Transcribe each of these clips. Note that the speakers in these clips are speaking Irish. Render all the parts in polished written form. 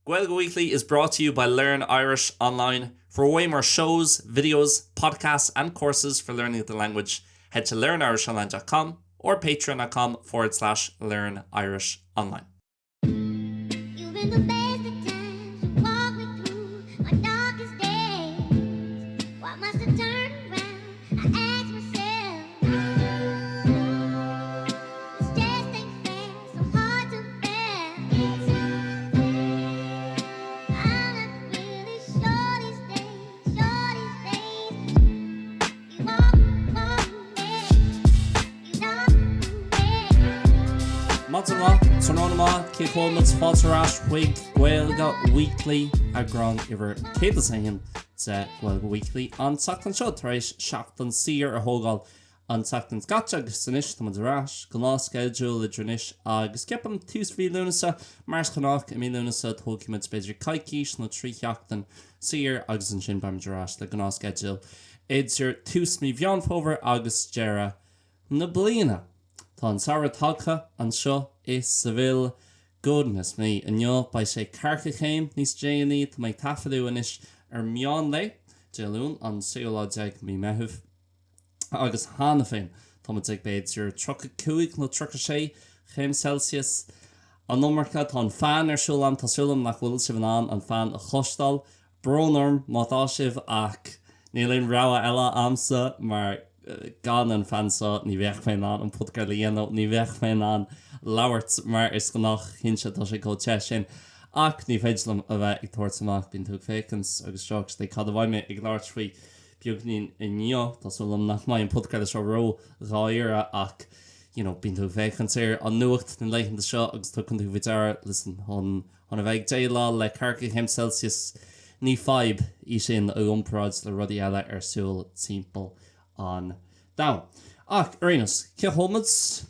Gaeilge Weekly is brought to you by Learn Irish Online. For way more shows, videos, podcasts and courses for learning the language, head to learnirishonline.com or patreon.com forward slash learn Irish online. You've been the best of times to walk me through my darkest days. Why must I turn around? I ask myself. This just ain't fair, so hard to bear. I'm not really sure these days, sure these days. You walk, walk me, you know me. Maidin mhaith, tráthnóna maith, cén chaoi a bhfuil muid fáilte ar ais chuig Gaeilge Weekly, eagrán uimhir 101 de Gaeilge Weekly an tseachtain seo, tar éis seachtain saor a thógáil an tseachtain seo caite agus anois tá muid ar ais, gnáthsceideal idir anois agus ceapaim tús mhí Lúnasa, mar is gnách i mí Lúnasa tógfaidh muid b'fhéidir coicís nó 3 sheachtain saor agus ansin beidh muid ar ais le gnáthsceideal idir tús mí Mheán Fómhair agus deireadh na bliana. Tá an samhradh tagtha anseo i Seville, goodness me, inniu beidh sé ceathracha céim níos déanaí, tá mé ag taifeadadh anois ar meán lae, Dé Luain an séú lá déag mí Meitheamh. Agus cheana féin, tá muid ag b'fhéidir 35 nó 36 chéim Celsius. An iomarca, tá an fan ar siúl agam, tá súil agam nach bhfuil sibh in ann an fan a chloisteáil. Brón orm má tá sibh ach níl aon rogha eile a'msa mar gan an fan seo ní bheadh mé in ann an podchraoladh a dhéanamh, ní bheadh mé in ann labhairt mar is gnách, cinnte tá sé chomh te sin. Ach ní féidir liom a bheith ag tabhairt amach, bíonn tú ag féachaint agus seo actually cad a bheidh mé ag labhairt faoi. Beagainín inniu, tá súil agam nach mbeidh an podchraoladh seo ró-dháiríre ach you know bíonn tú ag féachaint ar an nuacht na laethanta seo agus tugann tú faoi deara, listen, chun chun a bheith ag déileáil le ceathracha céim Celsius ní fadhb í sin i gcomparáid le rudaí eile ar siúl timpeall an domhain. Ach ar aon nós, cén chaoi a bhfuil muid?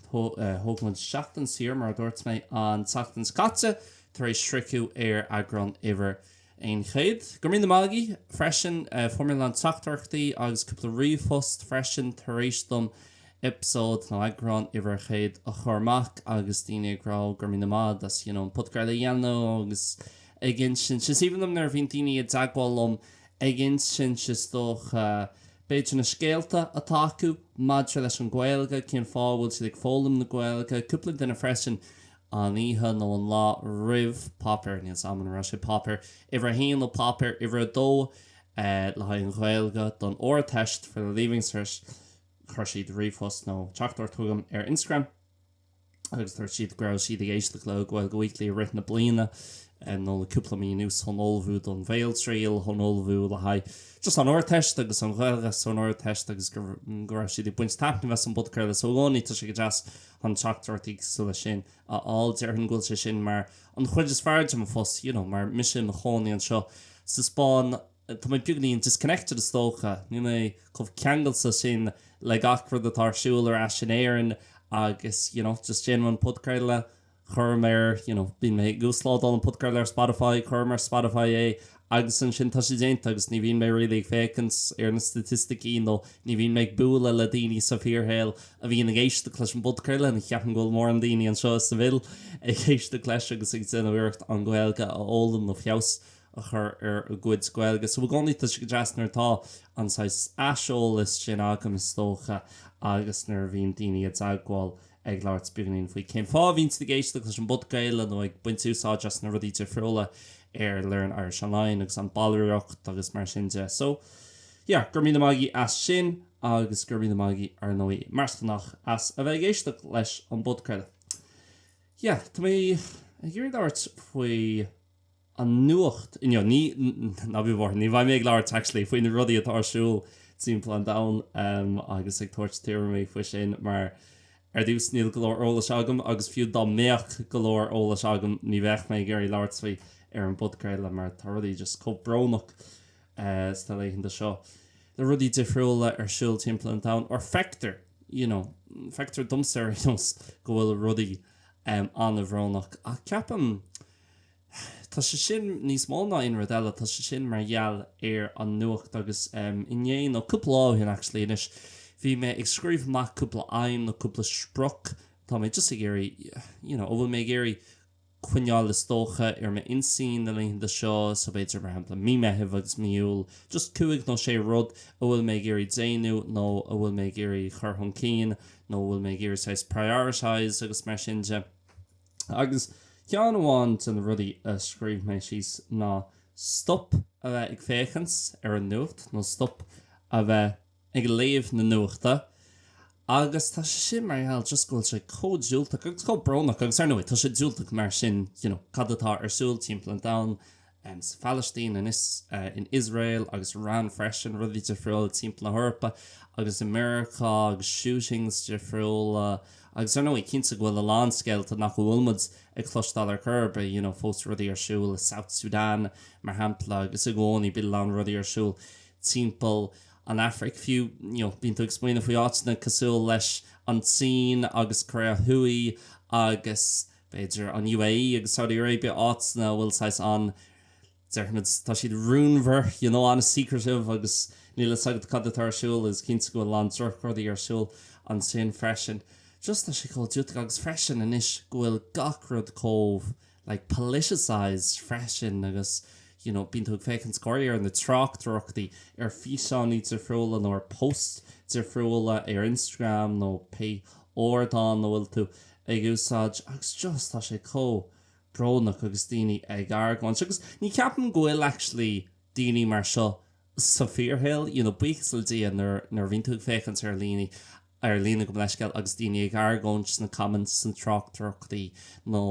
Thóg muid seachtain saor mar a dúirt mé an tseachtain seo caite tar éis sroicheadh ar eagrán uimhir 100. Go raibh míle maith agaibh freisin. Fuair mé a lán teachtaireachtaí agus cúpla ríomhphost freisin tar éis dom eipeasóid nó eagrán uimhir 100 a chur amach agus daoine ag rá go raibh míle maith agat as you know an podchraoladh a dhéanamh agus ag insint. Is aoibhinn liom nuair a bhíonn daoine i dteagmháil liom ag insint is dócha b'fhéidir na scéalta atá acu maidir leis an Ghaeilge, cén fáth a bhfuil siad ag foghlaim na Gaeilge. Cúpla duine freisin an oíche nó an lá roimh páipéar, níl 's a'm an raibh sé páipéar uimhir a haon nó páipéar uimhir a dó le haghaidh an Ghaeilge don Ardteist for the Leaving Cert, chuir siad ríomhphost nó teachtaireacht chugam ar Instagram agus dúirt siad go raibh siad ag éisteacht le Gaeilge Weekly i rith na bliana nó le cúpla mí anuas chun ullmhú don bhéaltriail, chun ullmhú le haghaidh just an Ardteist agus an Ghaeilge san Ardteist agus go raibh siad ag baint taitneamh as an bpodchraoladh so i gcónaí tá sé go deas chun teachtaireachtaí cosúil leis sin a fháil. Déarfainn go bhfuil sé sin mar an chuid is fearr de mo phost, you know, mar mise i mo chónaí anseo sa Spáinn, tá mé beagainín disconnected is dócha, níl mé chomh ceangailte sin le gach rud atá ar siúl ar ais in Éirinn agus, you know, just déanaim an podchraoladh, cuirim ar, you know, bíonn mé ag uaslódáil an podchraoladh ar Spotify, cuirim ar Spotify é agus ansin tá sé déanta agus ní bhíonn mé really ag féachaint ar na staitisticí nó ní bhíonn mé ag bualadh le daoine sa fíorshaol a bhíonn ag éisteacht leis an bpodchraoladh, ní cheapaim go bhfuil mórán daoine anseo i Seville ag éisteacht leis agus ag déanamh iarracht an Ghaeilge a fhoghlaim nó feabhas a chur ar a gcuid Gaeilge. So i gcónaí tá sé go deas nuair atá an saghas aiseolas sin agam is dócha agus nuair a bhíonn daoine i dteagmháil ag labhairt beagáinín faoi cén fáth a bhíonn siad ag éisteacht leis an bpodchraoladh nó ag baint úsáid as na rudaí difriúla ar Learn Irish Online agus an ballraíocht agus mar sin de. So, yeah, go raibh míle maith agaibh as sin agus go raibh míle maith agaibh ar ndóigh mar is gnách as a bheith ag éisteacht leis an bpodchraoladh. Yeah, tá mé ag iarraidh labhairt faoi an nuacht inniu. Ní, ná bí buartha, ní bheidh mé ag labhairt actually faoi na rudaí atá ar siúl timpeall an domhain agus ag tabhairt tuairimí faoi sin mar ar dtús níl go leor eolais agam agus fiú dá mbeadh go leor eolais agam ní bheadh mé ag iarraidh labhairt faoi ar an bpodchraoladh mar tá rudaí just chomh brónach sna laethanta seo le rudaí difriúla ar siúl timpeall an domhain or feictear you know feictear domsa ar aon nós go bhfuil rudaí an-bhrónach ach ceapaim Tá sé sin níos mó ná aon rud eile, tá sé sin mar gheall ar an nuacht agus inné, nó cúpla lá ó shin actually anois, bhí mé ag scríobh amach cúpla aidhm nó cúpla sprioc atá mé just ag iarraidh, you know, a bhfuil mé ag iarraidh. coinneáil is dócha ar m'intinn na laethanta seo, so b'fhéidir mar shampla mí Meitheamh agus mí Iúil, just cúig nó sé rud a bhfuil mé ag iarraidh déanamh nó a bhfuil mé ag iarraidh chur chun cinn nó a bhfuil mé ag iarraidh saghas prioritise agus mar sin de. Agus ceann amháin de na rudaí a scríobh mé síos ná stop a bheith ag féachaint ar an nuacht nó stop a bheith ag léamh na nuachta agus tá sé sin mar gheall just go bhfuil sé chomh diúltach agus chomh brónach agus ar ndóigh tá sé diúltach mar sin you know cad atá ar siúl timpeall an domhain um, sa Phalaistín anois uh, in Iosrael agus Iran freisin rudaí difriúla timpeall na hEorpa agus i Meiriceá agus shootings difriúla agus ar ndóigh cinnte go bhfuil a lán scéalta nach bhfuil muid ag cloisteáil ar chor ar bith you know fós rudaí ar siúl i South Sudan mar shampla agus i gcónaí bíonn a lán rudaí ar siúl timpeall an Afraic fiú, you know, bíonn tú ag smaoineamh faoi áiteanna cosúil leis an tSín agus Cóiré Thuaidh agus b'fhéidir an UAE agus Saudi Arabia, áiteanna a bhfuil saghas an, déarfaimid, tá siad rúnmhar, you know, an-secretive agus níl a fhios agat cad atá ar siúl agus cinnte go bhfuil a lán drochrudaí ar siúl ansin freisin. Just tá sé chomh diúltach agus freisin anois go bhfuil gach rud chomh like politicised freisin agus you know bíonn tú ag féachaint go háirithe ar na tráchtaireachtaí ar físeáin difriúla nó ar posts difriúla ar Instagram nó pé ardán a bhfuil tú ag úsáid agus just tá sé chomh brónach agus daoine ag argóint agus ní ceapaim go bhfuil actually daoine mar seo sa fíorshaol you know buíochas le Dia nuair nuair a bhíonn tú ag féachaint ar líne ar líne gabh mo leithscéal agus daoine ag argóint sna comments sna tráchtaireachtaí nó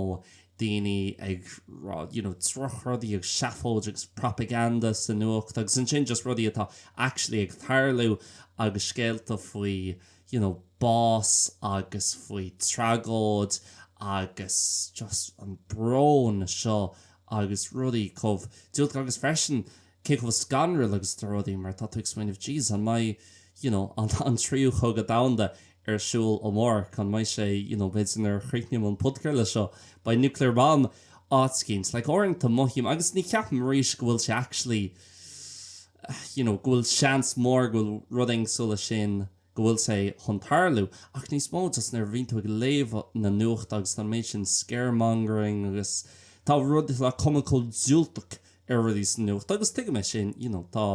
daoine ag rá you know drochrudaí agus seafóid agus propaganda sa nuacht agus ansin just rudaí atá actually ag tarlú agus scéalta faoi you know bás agus faoi tragóid agus just an brón seo agus rudaí chomh diúltach agus freisin cé chomh scanrúil agus atá rudaí mar tá tú ag smaoineamh jeez an mbeidh you know an an tríú cogadh domhanda ar siúl amárach, an mbeidh sé you know b'fhéidir nuair a chríochnaím an podchraoladh seo beidh nuclear bomb áit éicint like uaireanta mothaím agus ní cheapaim arís go bhfuil sé actually you know go bhfuil seans mór go bhfuil rud éigin cosúil leis sin go bhfuil sé chun tarlú, ach níos mó just nuair a bhíonn tú ag léamh na nuachta agus tá an méid sin scaremongering agus tá rud, tá cuma chomh diúltach ar rudaí sa nuacht agus tuigim é sin, you know, tá,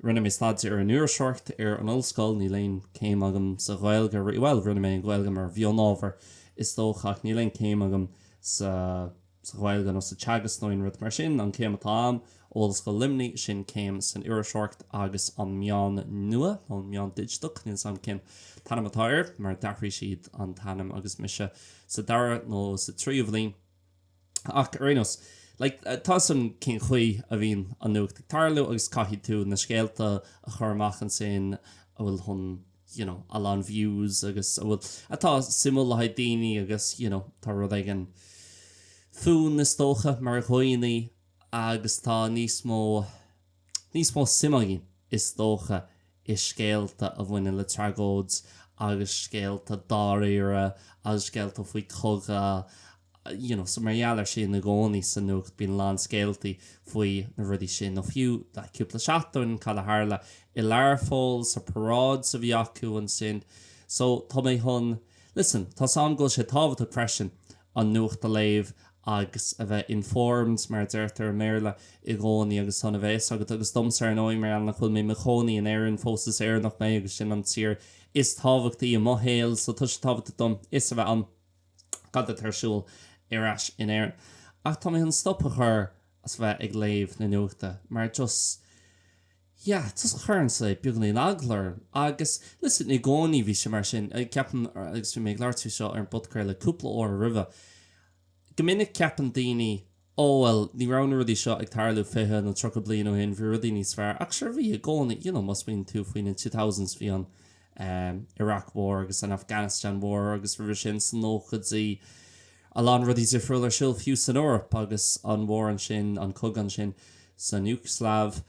rinne mé staidéar ar an iriseoireacht ar an ollscoil, níl aon céim agam sa Ghaeilge, bhuel, rinne mé an Ghaeilge mar mhionábhar is dócha ach níl aon céim agam sa. sa Ghaeilge nó sa teagasc nó aon rud mar sin. An chéim atá agam ó Ollscoil Luimnigh, sin céim san iriseoireacht agus an meán nua, nó an meán digiteach, níl 's agam cén t-ainm atá air mar d'athraigh siad an t-ainm agus mise sa dara nó sa tríú bhliain. Ach ar aon nós, like, tá 'fhios agam cén chaoi a bhíonn an nuacht ag tarlú agus caithfidh tú na scéalta a chur amach ansin a bhfuil chun you know, a lán views agus a bhfuil, atá suimiúil le haghaidh daoine agus, you know, tá rud éigin fúinn is dócha mar dhaoine agus tá níos mó, níos mó suim againn is dócha i scéalta a bhaineann le tragóid agus scéalta dáiríre agus scéalta faoi chogadh you know, so mar gheall ar sin i gcónaí sa nuacht bíonn a lán scéaltaí faoi na rudaí sin, nó fiú le cúpla seachtain cad a tharla i Learpholl sa paráid a bhí acu ansin. So tá mé chun, listen, tá 's agam go bhfuil sé tábhachtach freisin an nuacht a léamh agus a bheith informed mar a deirtear i mBéarla i gcónaí agus chun a bheith 'fhios agat agus domsa ar ndóigh mar gheall nach bhfuil mé i mo chónaí in Éirinn fós is Éireannach mé agus sin an tír is tábhachtaí i mo shaol so tá sé tábhachtach dom 'fhios a bheith agam cad atá ar siúl ar ais in Éirinn. Ach tá mé chun stop a chur as bheith ag léamh na nuachta mar just, yeah, just cuireann sé beagáinín eagla orm. Agus, listen, i gcónaí bhí sé mar sin, ceapaim, agus bhí mé ag labhairt faoi seo ar an bpodchraoladh cúpla uair roimhe, go minic ceapann daoine Ó, bhuel, ní raibh na rudaí seo ag tarlú 20 nó 30 bliain ó shin, bhí rudaí níos fearr. Ach sure, bhí i gcónaí, you know, má smaoiníonn tú faoi na two thousands, bhí an Iraq War agus an Afghanistan War agus roimhe sin sna nóchaidí, a lán rudaí difriúla ar siúl fiú san Eoraip agus an war ansin, an cogadh ansin san Iúgslaiv.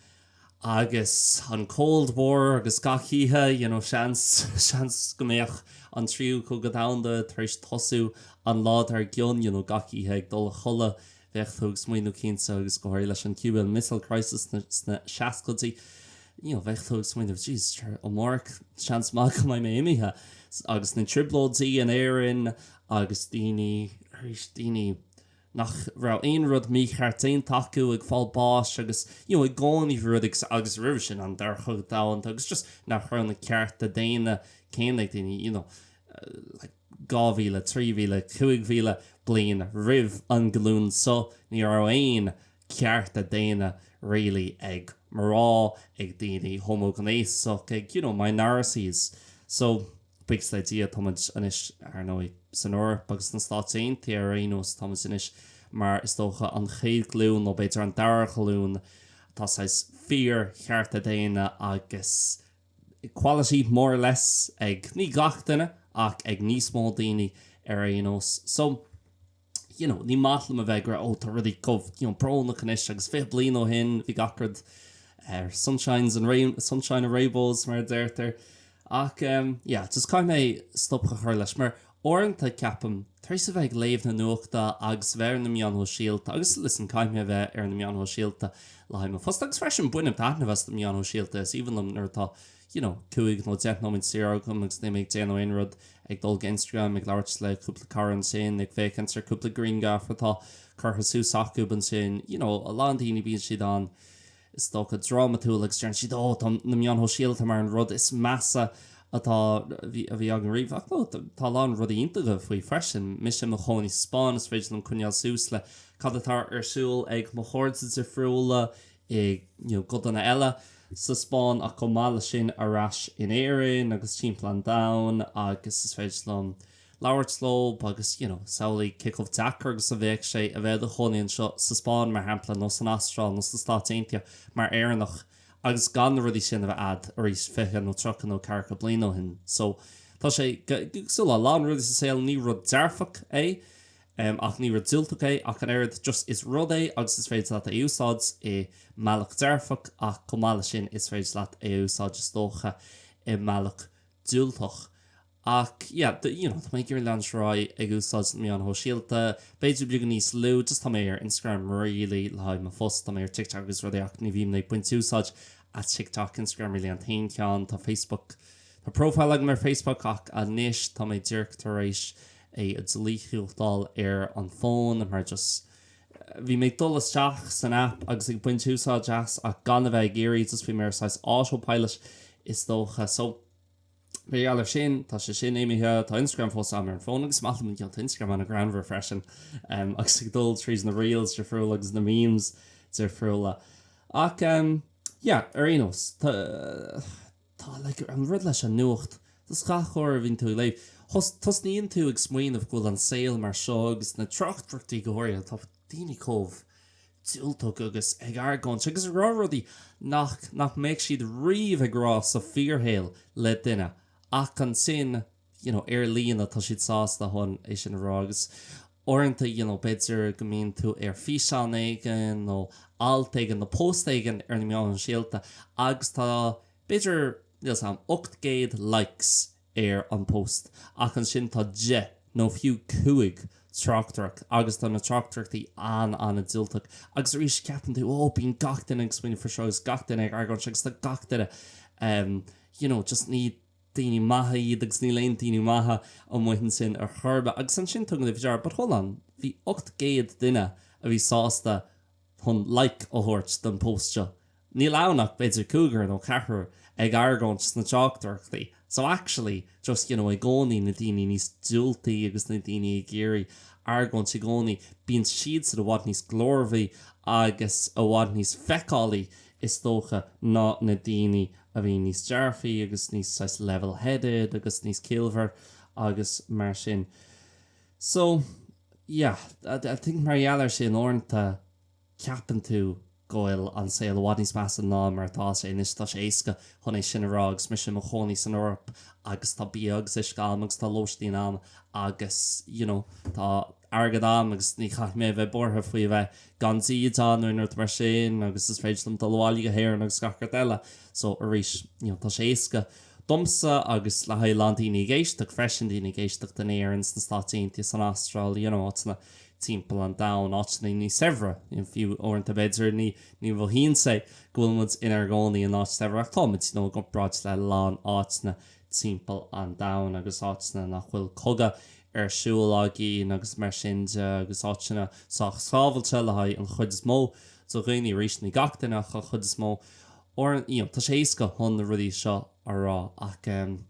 Agus an Cold War agus gach oíche, you know, seans, seans go mbeadh an tríú cogadh domhanda tar éis tosú an lá dár gcionn, you know, gach oíche ag dul a chodladh bheadh tú ag smaoineamh cinnte agus go háirithe leis an Cuban Missile Crisis sna seascaidí, you know, bheadh tú ag smaoineamh, jeez, amárach seans maith go mbeidh mé imithe. Agus na trioblóidí in Éirinn agus daoine, arís, daoine. nach raibh aon rud mícheart déanta acu ag fáil báis agus you know i gcónaí bhí rud agus roimhe sin an Dara Cogadh Domhanda agus just nach raibh na cearta daonna céanna ag daoine you know like 2,000, 3,000, 5,000 bliain roimh an ghlúin seo ní raibh aon cearta daonna really ag mná, ag daoine homaighnéasach, ag you know minorities. So buíochas le Dia tá muid anois ar ndóigh san Eoraip agus sna Stáit Aontaithe ar aon nós tá muid anois mar is dócha an chéad ghlúin nó b'fhéidir an dara ghlúin atá saghas fíor chearta daonna agus equality more or less ag ní gach duine ach ag níos mó daoine ar aon nós. So you know, ní maith liom a bheith ag rá, oh, tá rudaí chomh, you know, brónach anois agus 20 bliain ó shin bhí gach rud ar sunshines and rain, sunshine and rainbows mar a deirtear. Ach, um, yeah, just caithfidh mé stop a chur leis mar uaireanta ceapaim, tar éis a bheith ag léamh na nuachta agus a bheith ar na meáin shóisialta agus listen, caithfidh mé a bheith ar na meáin shóisialta le haghaidh mo phost agus freisin bainim taitneamh as na meáin shóisialta, is aoibhinn liom nuair atá you know, 5 nó 10 nóiméad saor agam agus níl mé ag déanamh aon rud, ag dul go Instagram, ag labhairt le cúpla cara ansin, ag féachaint ar cúpla grianghraf atá curtha suas acu ansin, you know, a lán daoine bíonn siad an, is dócha, drámatúil agus deireann siad, oh, tá na meáin shóisialta mar an rud is measa atá, a bhí, a bhí againn riamh. Ach no, tá a lán rudaí iontacha faoi freisin. Mise i mo chónaí sa Spáinn, is féidir liom coinneáil suas le cad atá ar siúl ag mo chairde difriúla i, you know, gcodanna eile sa Spáinn ach chomh maith leis sin ar ais in Éirinn agus timpeall an domhain agus is féidir liom labhairt leo agus you know samhlaigh cé chomh deacair agus a bheadh sé a bheith i do chónaí anseo sa Spáinn mar shampla nó san Astráil nó sna Stáit Aontaithe mar Éireannach agus gan na rudaí sin a bheith a'd arís 20 nó 30 nó 40 bliain ó shin. So tá sé cosúil le a lán rudaí sa saol ní rud dearfach é Ach ní rud diúltach é ach an oiread, just is rud é agus is féidir leat é a úsáid i mbealach dearfach ach chomh maith leis sin is féidir leat é a úsáid is dócha i mbealach diúltach. Ach yeah, you know, tá mé ag iarraidh leanúint ar aghaidh ag úsáid na meáin shóisialta, b'fhéidir beagán níos lú, just tá mé ar Instagram really le haghaidh mo phost, tá mé ar TikTok agus rudaí ach ní bhím ag baint úsáid as TikTok, Instagram really an t-aon cheann, tá Facebook, tá profile agam ar Facebook ach anois tá mé díreach tar éis é a dhíluchtáil ar an bhfón mar just bhí mé ag dul isteach san app agus ag baint úsáid as ach gan a bheith ag iarraidh just bhí mé ar saghas autopilot is dócha so mar gheall ar sin tá sé sin imithe tá Instagram fós agam ar an bhfón agus maith liom tá Instagram an-ghreannmhar freisin um, agus ag dul tríd na reels difriúla agus na memes difriúla ach um, yeah ar aon nós tá Tá, like, an rud leis an nuacht, just gach uair a bhíonn tú ag léamh, tosnaíonn tú ag smaoineamh go bhfuil an saol mar seo agus na tráchtaireachtaí go háirithe, tá daoine chomh diúltach agus ag argóint agus ag rá rudaí nach, nach mbeadh siad riamh ag rá sa fíorshaol le duine ach ansin, you know, ar líne tá siad sásta chun é sin a rá agus uaireanta, you know, b'fhéidir go mbíonn tú ar físeán éigin nó alt éigin nó post éigin ar na meáin shóisialta agus tá b'fhéidir, níl 's a'm, 800 likes ar an post ach ansin tá 10 nó fiú 5 tráchtaireacht agus tá na tráchtaireachtaí an-an-diúltach agus arís ceapann tú, oh bíonn gach duine ag smaoineamh faoi seo agus gach duine ag argóint agus tá gach duine um, you know, just ní daoine maithe iad agus níl aon daoine maithe amuigh ansin ar chor ar bith. Agus ansin tugann tú faoi deara, but hold on, bhí 800 duine a bhí sásta chun like a thabhairt don post seo. Níl ann ach b'fhéidir cúigear nó ceathrar ag argóint sna tráchtaireachtaí. So actually, just, you know, i gcónaí na daoine níos diúltaí agus na daoine ag iarraidh argóint i gcónaí, bíonn siadsan i bhfad níos glórmhaí agus i bhfad níos feiceálaí is dócha ná na daoine a bhí níos dearfaí agus níos saghas level headed agus níos ciallmhar agus mar sin. So, yeah, I think mar gheall ar sin uaireanta ceapann tú go bhfuil an saol i bhfad níos measa ná mar atá sé. Anois tá sé éasca chun é sin a rá agus mise i mo chónaí san Eoraip agus tá bia agus uisce agam agus tá lóistín agam agus, you know, tá airgead agam agus ní chaithfidh mé a bheith buartha faoi a bheith gan dídean nó aon rud mar sin agus is féidir liom dul abhaile go hÉirinn agus gach rud eile. So arís, you know, tá sé éasca domsa agus le haghaidh a lán daoine ag éisteacht freisin, daoine ag éisteacht in Éirinn, sna Stáit Aontaithe, san Astráil, you know, áiteanna timpeall an domhain, áiteanna níos saibhre, you know, fiú uaireanta b'fhéidir ní, ní mhothaíonn sé go bhfuil muid inár gcónaí in áit saibhir ach tá muid, you know, i gcomparáid le a lán áiteanna timpeall an domhain agus áiteanna nach bhfuil cogadh. ar siúl againn agus mar sin de agus áiteanna sách sábhailte le haghaidh an chuid is mó de dhaoine, arís ní gach duine ach an chuid is mó. Uaireanta, you know, tá sé éasca chun na rudaí seo a rá ach em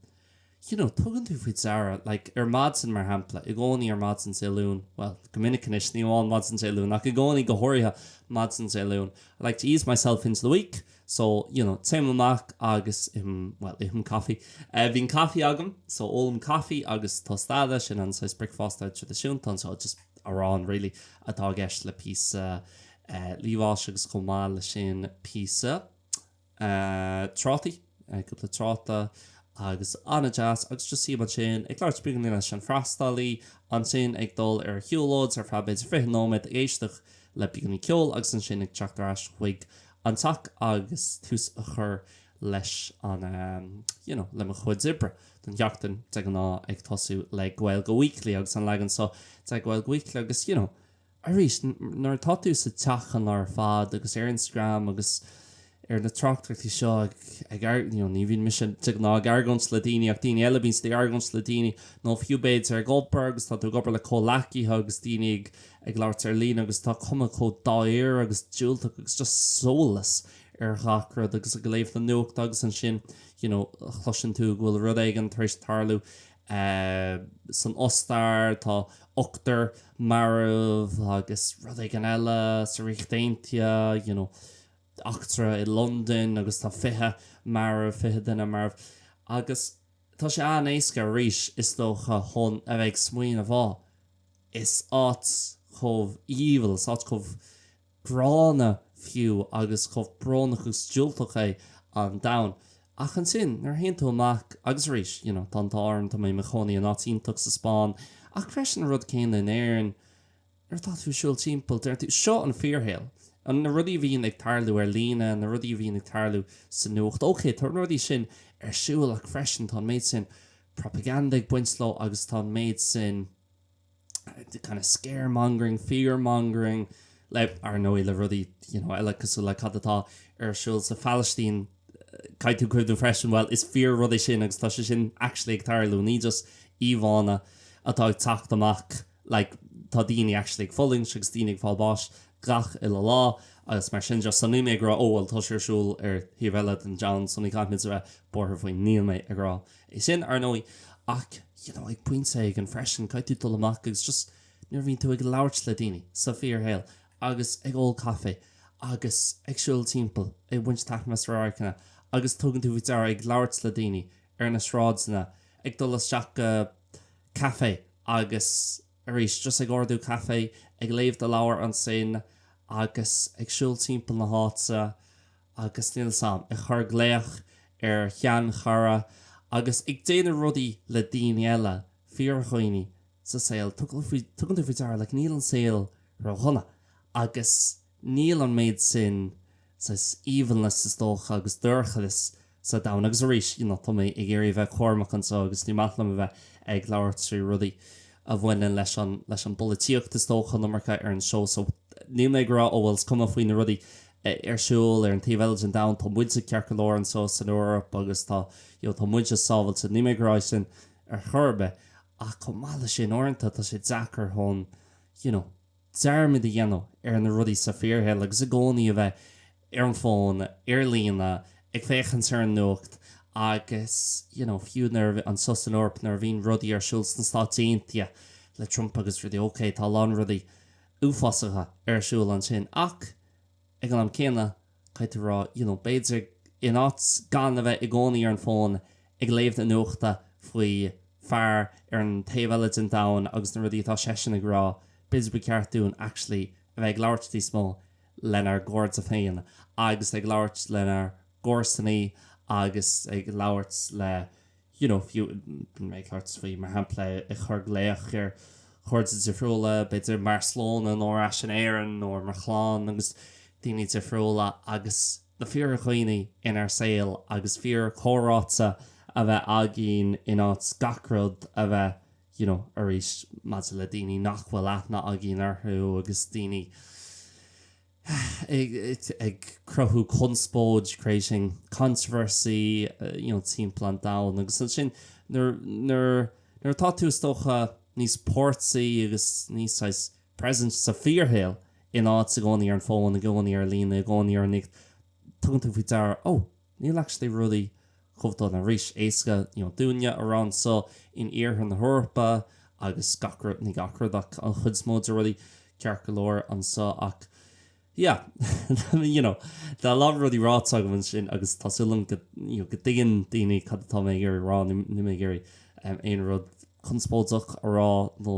you know, tugann tú faoi deara, like, ar maidin mar shampla, i gcónaí ar maidin Dé Luain, bhuel, go minic anois, ní amháin maidin Dé Luain ach i gcónaí go háirithe maidin Dé Luain, I like to ease myself into the week, So, you know, téim amach agus ithim, bhuel, ithim caife. Bíonn caife agam, so ólaim caife agus tostada, sin an saghas bricfeasta traidisiúnta anseo, just arán really atá i gceist le píosa liamháis agus chomh maith le sin píosa trátaí, cúpla tráta agus an-deas agus just suím ansin ag labhairt beagáinín leis an freastalaí, ansin ag dul ar shiúlóid ar feadh b'fhéidir 20 nóiméad ag éisteacht le beagáinín ceoil agus ansin ag teacht ar ais chuig an teach agus tús a chur leis an you know le mo chuid oibre don sheachtain de ghnáth ag tosú le Gaeilge Weekly agus an leagan seo de Gaeilge Weekly agus you know arís nuair atá tú sa teach an lá ar fad agus ar Instagram agus ar na tráchtaireachtaí seo ag ag you know ní bhíonn mise de ghnáth ag argóint le daoine ach daoine eile bíonn siad ag argóint le daoine nó fiú b'fhéidir ag obair agus tá tú ag obair le comhleacaithe agus daoine ag ag labhairt ar líne agus tá cuma chomh dáiríre agus diúltach agus just soulless ar ghach rud agus ag léamh na nuachta agus ansin you know chloiseann tú go bhfuil rud éigin tar éis tarlú san Ostair, tá ochtar marbh agus rud éigin eile sa Ríocht Aontaithe, you know eachtra i Londain agus tá 20 marbh, 20 duine marbh agus tá sé an-éasca arís is dócha chun a bheith ag smaoineamh á Is áit chomh evil, is áit chomh gránna fiú agus chomh brónach agus diúltach é an domhan. Ach ansin, nuair a théann tú amach, agus arís, you know, tá an t-ádh orm, tá mé i mo chónaí in áit iontach sa Spáinn, ach freisin an rud céanna in Éirinn, nuair atá tú ag siúl timpeall, deireann tú, seo an fíorshaol. Na rudaí a bhíonn ag tarlú ar líne, na rudaí a bhíonn ag tarlú sa nuacht, ok, tá na rudaí sin ar siúl ach freisin tá an méid sin propaganda ag baint leo agus tá an méid sin kind of scaremongering, fearmongering, le, ar ndóigh, le rudaí you know, eile cosúil le cad atá ar siúl sa Phalaistín, caithfidh tú cuimhneamh freisin, well, is fíor rud é sin agus tá sé sin actually ag tarlú, ní just íomhánna atá ag teacht amach, like, tá daoine actually ag fulaingt agus daoine ag fáil báis gach uile lá agus mar sin de. So níl mé ag rá, oh well, tá sé ar siúl ar thaobh eile den domhan so ní chaithfimid a bheith buartha faoi, níl mé ag rá é sin, ar ndóigh, ach, you know, ag pointe éigin freisin, caithfidh tú dul amach agus just nuair a bhíonn tú ag labhairt le daoine sa fíorshaol agus ag ól caife agus ag siúl timpeall, ag baint taitneamh as radharcanna agus tugann tú faoi deara ag labhairt le daoine ar na sráideanna, ag dul isteach go caife agus arís just ag ordú caife, ag léamh do leabhar ansin agus ag siúl timpeall na háite agus níl 'fhios a'm, ag cur glaoch ar sheanchara agus ag déanamh rudaí le daoine eile, fíordhaoine sa saol, tugann tú faoi deara like níl an saol ródhona agus níl an méid sin saghas evilness is dócha agus dorchadas sa domhan agus arís you know tá mé ag iarraidh a bheith cúramach anseo agus ní maith liom a bheith ag labhairt faoi rudaí a bhaineann leis an leis an bpolaitíocht is dócha an iomarca ar an seó so níl mé ag rá oh well is cuma faoi na rudaí ar siúl ar an taobh eile den domhan tá muide ceart go leor anseo san Eoraip agus tá you know tá muide sábhailte níl mé ag rá sin ar chor ar bith ach chomh maith le sin uaireanta tá sé deacair chun you know dearmad a dhéanamh ar na rudaí sa fíorshaol agus i gcónaí a bheith ar an bhfón, ar líne, ag féachaint ar an nuacht agus you know fiú nuair a anseo san Eoraip nuair a bhíonn rudaí ar siúl sna Stáit Aontaithe le Trump agus rudaí, ok tá a lán rudaí uafásacha ar siúl ansin ach ag an am céanna caithfidh tú rá you know b'fhéidir in áit gan a bheith i gcónaí ar an bhfón ag léamh na nuachta faoi fear ar an taobh eile den domhan agus na rudaí atá seisean ag rá, b'fhéidir ba cheart dúinn actually a bheith ag labhairt níos mó lenár gcairde féin agus ag labhairt lenár gcomharsanaí agus ag labhairt le you know, fiú ag labhairt faoi, mar shampla, ag cur glaoch ar chairde difriúla, b'fhéidir i mBarcelona nó ar ais in Éirinn nó ar mo chlann agus daoine difriúla agus na fíordhaoine inár saol agus fíorchomhráite a bheith againn in áit gach rud a bheith you know, arís maidir le daoine nach bhfuil aithne againn orthu agus daoine ag cruthú conspóid, creating controversy, you know, timpeall an domhain agus ansin nuair, nuair, nuair atá tú is dócha. níos páirtí agus níos saghas present sa fíorshaol in áit i gcónaí ar an bhfón, i gcónaí ar líne, i gcónaí ar an nuacht, tugann tú faoi deara, oh, níl actually rudaí chomh dona arís. Éasca, you know, dúinne a rá anseo in iarthar na hEorpa agus gach rud, ní gach rud ach an chuid is mó de rudaí ceart go leor anseo ach yeah, you know, tá a lán rudaí ráite agam ansin agus tá súil agam go, you know, go dtuigeann daoine cad atá mé ag iarraidh rá, níl mé ag iarraidh aon rud conspóideach a rá nó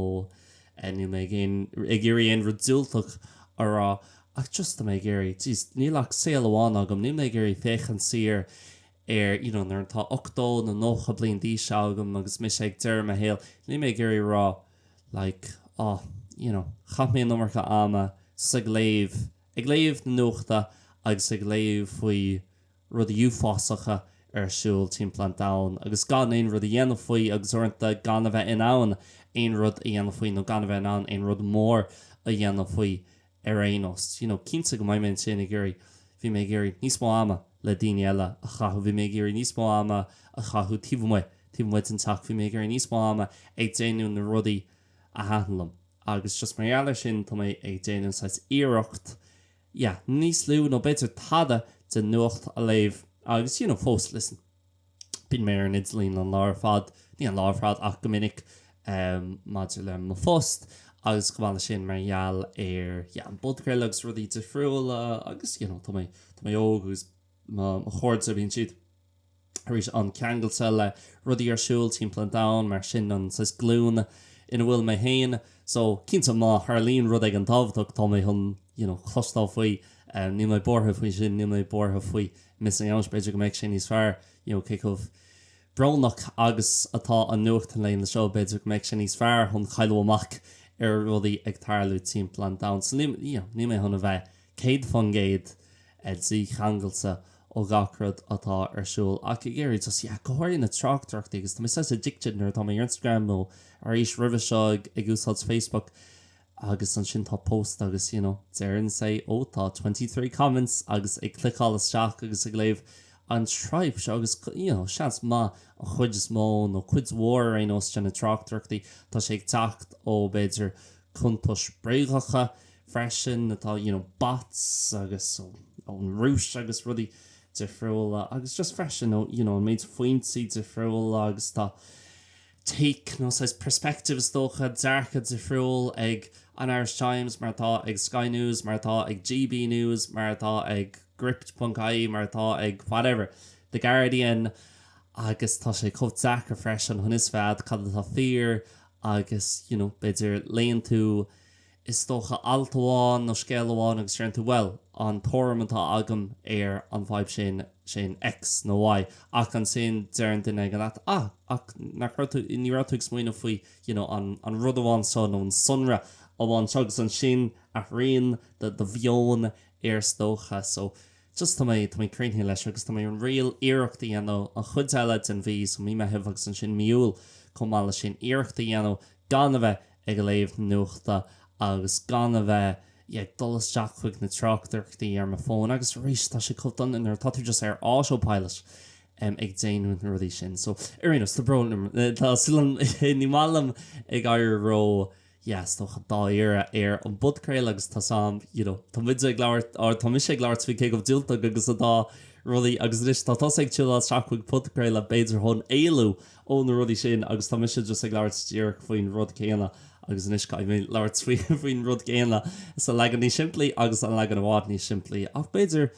níl mé ag aon, ag iarraidh aon rud diúltach a rá ach just tá mé ag iarraidh, jeez, níl ach saol amháin agam, níl mé ag iarraidh féachaint siar ar, you know, nuair atá 80 nó 90 bliain d'aois agam agus mise ag deireadh mo shaoil, níl mé ag iarraidh rá like, oh, you know, chaith mé an iomarca ama just ag léamh, ag léamh na nuachta agus ag léamh faoi rudaí uafásacha ar siúl timpeall an domhain agus gan aon rud a dhéanamh faoi agus uaireanta gan a bheith in ann aon rud a dhéanamh faoi nó gan a bheith in ann aon rud mór a dhéanamh faoi ar aon nós. You know, cinnte go mbeidh mé ansin ag iarraidh, bhí mé ag iarraidh níos mó ama le daoine eile a chaitheamh, bhí mé ag iarraidh níos mó ama a chaitheamh taobh amuigh, taobh amuigh den teach, bhí mé ag iarraidh níos mó ama ag déanamh na rudaí a thaitin liom. Agus just mar gheall air sin tá mé ag déanamh saghas iarracht, yeah, níos lú nó b'fhéidir tada den nuacht a léamh agus you know, fós, listen, Bíonn mé ar an idirlíon an lá ar fad, ní an lá ar fad ach go minic, maidir le mo phost agus chomh maith leis sin mar gheall ar yeah, an podchraoladh agus rudaí difriúla agus you know, tá mé, tá mé óg agus mo, mo chairde bíonn siad arís an-ceangailte le rudaí ar siúl timpeall an domhain mar sin an saghas glúin ina bhfuil mé féin. So, cinnte má tharlaíonn rud éigin tábhachtach tá mé chun you know, cloisteáil faoi, níl mé buartha faoi sin, níl mé buartha faoi missing out, b'fhéidir go mbeidh sé níos fearr, you know, cé chomh brónach agus atá an nuacht an laethanta seo, b'fhéidir go mbeidh sé níos fearr chun cailleadh amach ar rudaí ag tarlú timpeall an domhain. So níl, you know, níl mé chun a bheith 100% dícheangailte ó gach rud atá ar siúl ach ag iarraidh just, yeah, go háirithe na tráchtaireachtaí agus tá mé saghas addicted nuair atá mé ar Instagram nó arís roimhe seo ag, ag úsáid Facebook, agus ansin tá post agus you know deireann sé oh tá 23 comments agus ag cliceáil isteach agus ag léamh an tripe seo agus you know seans maith an chuid is mó nó cuid mhór ar aon nós de na tráchtaireachtaí tá sé ag teacht ó b'fhéidir cuntais bréagacha freisin atá you know bots agus ón Rúis agus rudaí difriúla agus just freisin ó you know an méid foinsí difriúla agus tá take nó saghas perspective is dócha, dearcadh difriúil ag an Irish Times mar atá ag Sky News, mar atá ag GB News, mar atá ag Gript ponc ie, mar atá ag whatever, The Guardian agus tá sé chomh deacair freisin chun fhios bheith a'd cad atá fíor agus you know b'fhéidir léann tú is dócha, alt amháin nó scéal amháin agus deireann tú, bhuel, an tuairim atá agam ar an bhfadhb sin, sin X nó Y, ach ansin deireann duine éigin leat, ah, ach nach raibh tú, ní raibh tú ag smaoineamh faoi, you know, an, an rud amháin seo nó an sonra amháin seo agus ansin athraíonn do, do mheon air is dócha. So, just tá mé, tá mé críochnaithe leis agus tá mé chun real iarracht a dhéanamh an chuid eile den mhí, so mí Meitheamh agus ansin mí Iúil chomh maith leis sin, iarracht a dhéanamh gan a bheith ag léamh na nuachta agus gan a bheith ag dul isteach chuig na tráchtaireachtaí ar mo fón agus arís tá sé chomh dona nuair atá tú just ar autopilot ag déanamh na rudaí sin. So ar aon nós, tá brón orm, tá súil agam, ní maith liom ag éirí ró yeah, is dócha dáiríre ar an bpodchraoladh agus tá sam, you know, tá muid ag labhairt, or tá mise ag labhairt faoi cé chomh diúltach agus atá rudaí agus anois tá tusa ag tiúnáil isteach chuig podchraoladh b'fhéidir chun éalú ó na rudaí sin agus tá mise just ag labhairt díreach faoin rud céanna agus anois caithfidh mé labhairt faoi faoin rud céanna sa leagan níos simplí agus an leagan i bhfad níos simplí ach b'fhéidir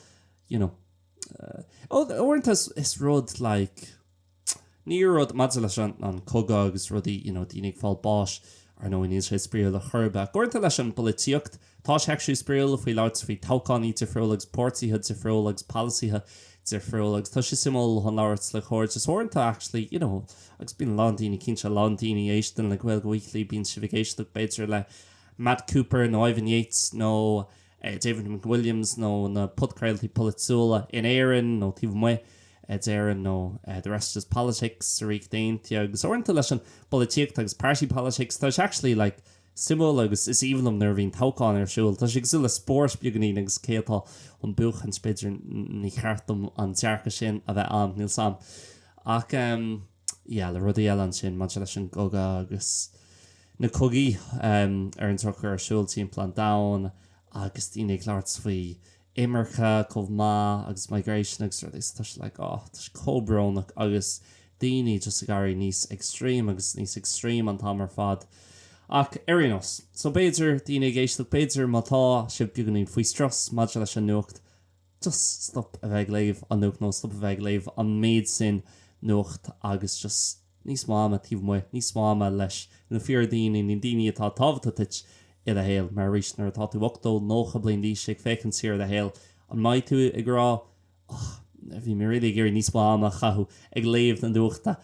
you know uaireanta is rud like Ní rud maidir leis an cogadh agus rudaí, you know, daoine ag fáil báis, ar ndóigh níl sé spraíúil ar chor ar bith. Ach uaireanta leis an bpolaitíocht, tá sé actually spraíúil faoi labhairt faoi toghchánaí difriúla agus páirtithe difriúla agus polasaithe difriúla agus tá sé suimiúil chun labhairt le cairde. Is uaireanta actually, you know, agus bíonn a lán daoine, cinnte a lán daoine a éisteann le Gaeilge Weekly, bíonn sibh ag éisteacht b'fhéidir le Matt Cooper nó Ivan Yates nó David McWilliams nó na podchraoltaí polaitiúla in Éirinn nó taobh amuigh d'Éirinn nó The Rest is Politics sa Ríocht Aontaithe agus uaireanta leis an bpolaitíocht agus party politics tá sé actually like suimiúil agus is aoibhinn liom nuair a bhíonn toghchán ar siúl. Tá sé cosúil le spórt beagáinín agus cé atá chun buachaint b'fhéidir ní cheart dom an dearcadh sin a bheith a'm, níl 's a'm. Ach yeah le rudaí eile ansin maidir leis an gcogadh agus. na cogaí ar an drochuair ar siúl timpeall an domhain agus daoine ag labhairt faoi imirce chomh maith agus migration agus rudaí so tá sé like oh tá sé chomh brónach agus daoine just ag éirí níos extreme agus níos extreme an t-am ar fad. Ach ar aon nós, so b'fhéidir daoine ag éisteacht, b'fhéidir má tá sibh beagáinín faoi strus maidir leis an nuacht, just stop a bheith ag léamh an nuacht nó stop a bheith ag léamh an méid sin nuacht agus just níos mó ama taobh amuigh, níos mó ama leis na fíordhaoine, na daoine atá tábhachtach duit i do shaol. Mar arís, nuair atá tú 80, 90 bliain d'aois ag féachaint siar ar do shaol, an mbeidh tú ag rá oh, bhí mé really ag iarraidh níos mó ama a chaitheamh ag léamh na nuachta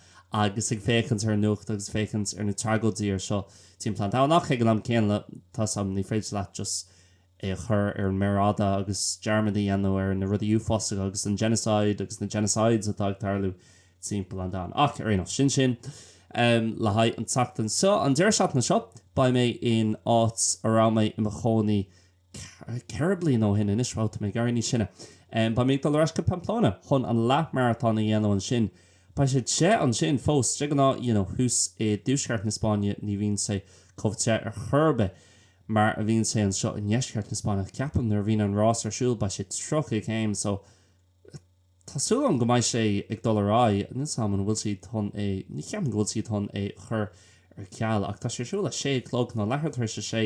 agus ag féachaint ar an nuacht agus féachaint ar na tragóidí ar seo timpeall an domhain ach ag an am céanna, tá 's agam, ní féidir leat just é a chur ar an méar fhada agus dearmad a dhéanamh ar na rudaí uafásacha agus an genocide agus na genocides atá ag tarlú timpeall an domhain. Ach ar aon nós, sin sin le haghaidh an tseachtain seo. An deireadh seachtaine seo, beidh mé in áit a raibh mé i mo chónaí 4 bliana ó shin anois, wow, tá mé ag éirí níos sine. Beidh mé ag dul ar ais go Pamplona chun an leathmharatón a dhéanamh ansin. Beidh sé te ansin fós, de ghnáth, you know, thuas i dtuaisceart na Spáinne ní bhíonn sé chomh te ar chor ar bith. mar a bhíonn sé anseo i ndeisceart na Spáinne. Ceapaim nuair a bhíonn an rás ar siúl beidh sé 30 céim so tá súil agam go mbeidh sé ag dul ar aghaidh. Níl 's agam an bhfuil siad chun é, ní cheapaim go bhfuil siad chun é a chur ar ceal ach tá sé ar siúl a sé a chlog nó leathuair tar éis a sé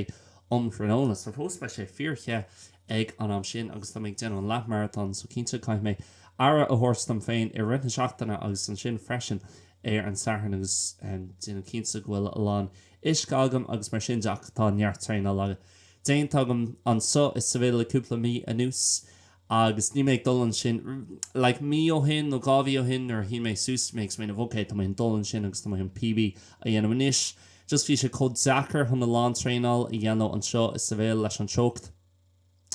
um thráthnóna so fós beidh sé fíor-the ag an am sin agus tá mé ag déanamh an leathmharatón so cinnte caithfidh mé aire a thabhairt dom féin i rith na seachtaine agus ansin freisin ar an Satharn agus déanamh cinnte go bhfuil a lán uisce agam agus mar sin de ach tá neart traenála déanta agam anseo i Seville le cúpla mí anuas agus níl mé ag dul ansin like mí ó shin nó 2 mhí ó shin nuair a shín mé suas mé ag smaoineamh ok tá mé chun dul ansin agus tá mé chun PB a dhéanamh anois just bhí sé chomh deacair chun a lán traenáil a dhéanamh anseo i Seville leis an teocht.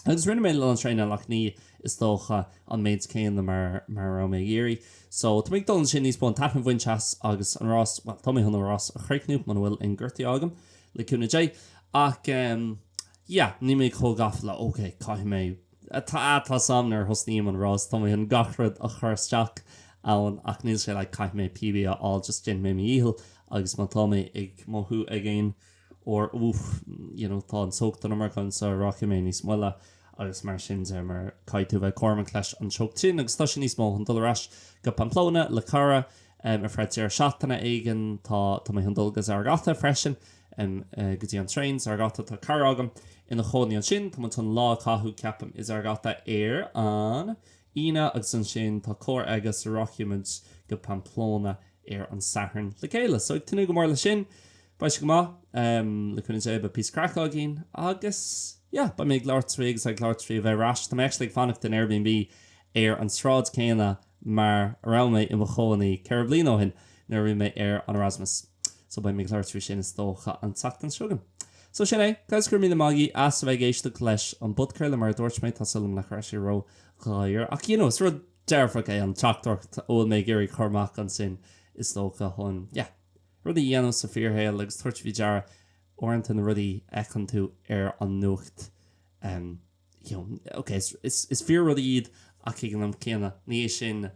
Agus rinne mé a lán traenáil ach ní, is dócha, an méid céanna mar mar a raibh mé ag iarraidh. So, tá mé ag dul ansin níos mó an taitneamh a bhaint as agus an rás, bhuel, tá mé chun an rás a chríochnú muna bhfuil aon gortaithe agam, le cúnamh Dé. Ach em, yeah, níl mé chomh gafa le ok, caithfidh mé, tá, tá 's a'm nuair a thosnaím an rás, tá mé chun gach rud a chur isteach ann ach níl sé like caithfidh mé PB a fháil, just déanfaidh mé mo dhícheall agus má tá mé ag mothú ag aon uair oof you know tá an teocht an iomarca anseo rachaidh mé níos moille agus mar sin de mar caithfidh tú bheith cúramach leis an teocht sin agus tá sé níos mó chun dul ar ais go Pamplona le cara um, ar feadh deireadh seachtaine éigin tá tá mé chun dul go Zaragoza freisin um, uh, go dtí an traein Zaragoza tá cara agam ina chónaí ansin tá muid chun lá a chaitheamh ceapaim i Zaragoza ar an Aoine agus ansin tá carr aige so rachaidh muid go Pamplona ar an Satharn le chéile. So ag tnúth go mór leis sin. Beidh sé go maith. Le cúnamh Dé beidh píosa craic againn agus yeah beidh mé ag labhairt faoi agus ag labhairt faoi a bheith ar ais. Tá mé actually ag fanacht in Airbnb ar an sráid céanna mar a raibh mé i mo chónaí 4 bliana ó shin nuair a bhí mé ar an Erasmus. So beidh mé ag labhairt faoi sin is dócha an tseachtain seo chugainn. So sin é, guys go raibh míle maith agaibh as a bheith ag éisteacht leis an bpodchraoladh mar a dúirt mé tá súil agam nach raibh sé ró-ghéar ach you know is rud dearfach é an teachtaireacht a bhfuil mé ag iarraidh cur amach ansin is dócha chun yeah rudaí a dhéanamh sa fíorshaol agus tabhairt faoi deara uaireanta na rudaí a fheiceann tú ar an nuacht um, you know, ok is, is, is fíor rudaí iad ach ag an am céanna ní hé sin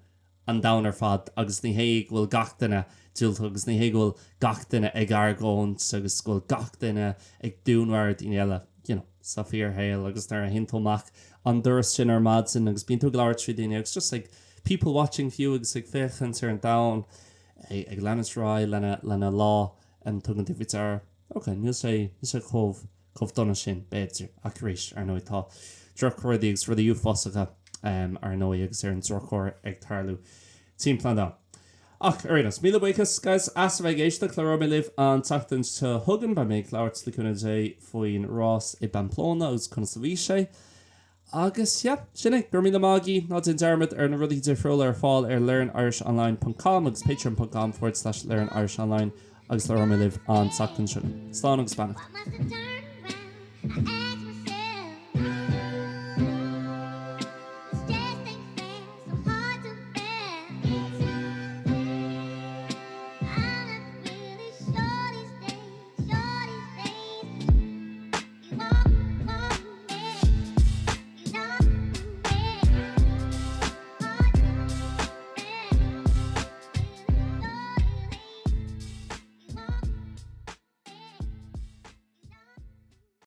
an domhan ar fad agus ní hé go bhfuil gach duine diúltach agus ní hé go bhfuil gach duine ag argóint agus go bhfuil gach duine ag dúnmharú daoine eile you know, sa fíorshaol agus nuair a théann tú amach an doras sin ar maidin agus bíonn tú ag labhairt faoi daoine agus just ag people watching fiú agus ag féachaint ar an domhan ag leanúint ar aghaidh lena lena lá tugann tú faoi deara ok níl sé níl sé chomh chomh dona sin, b'fhéidir, ach arís, ar ndóigh, tá drochrudaí agus rudaí uafásacha, ar ndóigh, agus ar an drochuair ag tarlú timpeall an domhain. Ach, ar aon nós, míle buíochas, guys, as a bheith ag éisteacht. Labhróidh mé libh an tseachtain seo chugainn. Beidh mé ag labhairt le cúnamh Dé faoin rás i bPamplona agus conas a bhí sé. Agus, yeah, sin é. Go raibh míle maith agaibh. Ná déan dearmad ar na rudaí difriúla ar fáil ar learnirishonline ponc com agus patreon ponc com forward slash learnirishonline agus labhróidh mé libh an tseachtain seo. Slán agus beannacht.